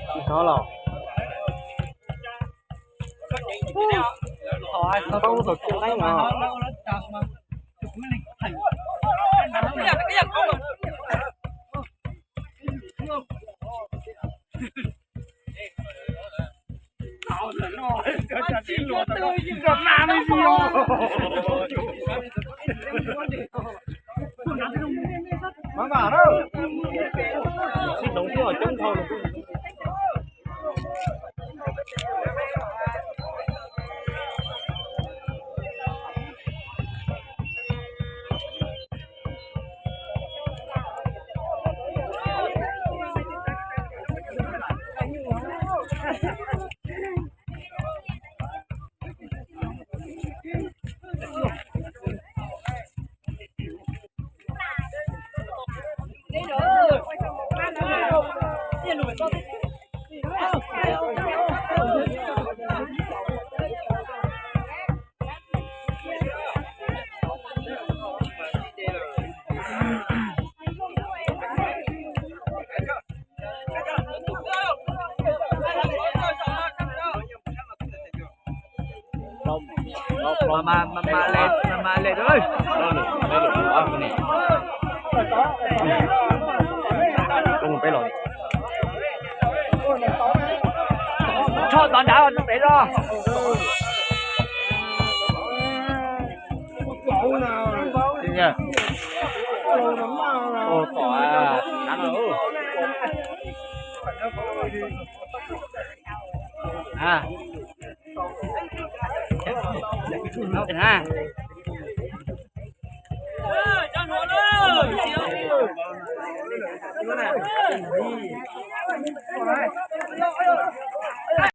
Tsis hnov los? Thaum thaum kiag leej no. Maj mam na, sib toov xwb coob dhau. Tso tod nrad pem los.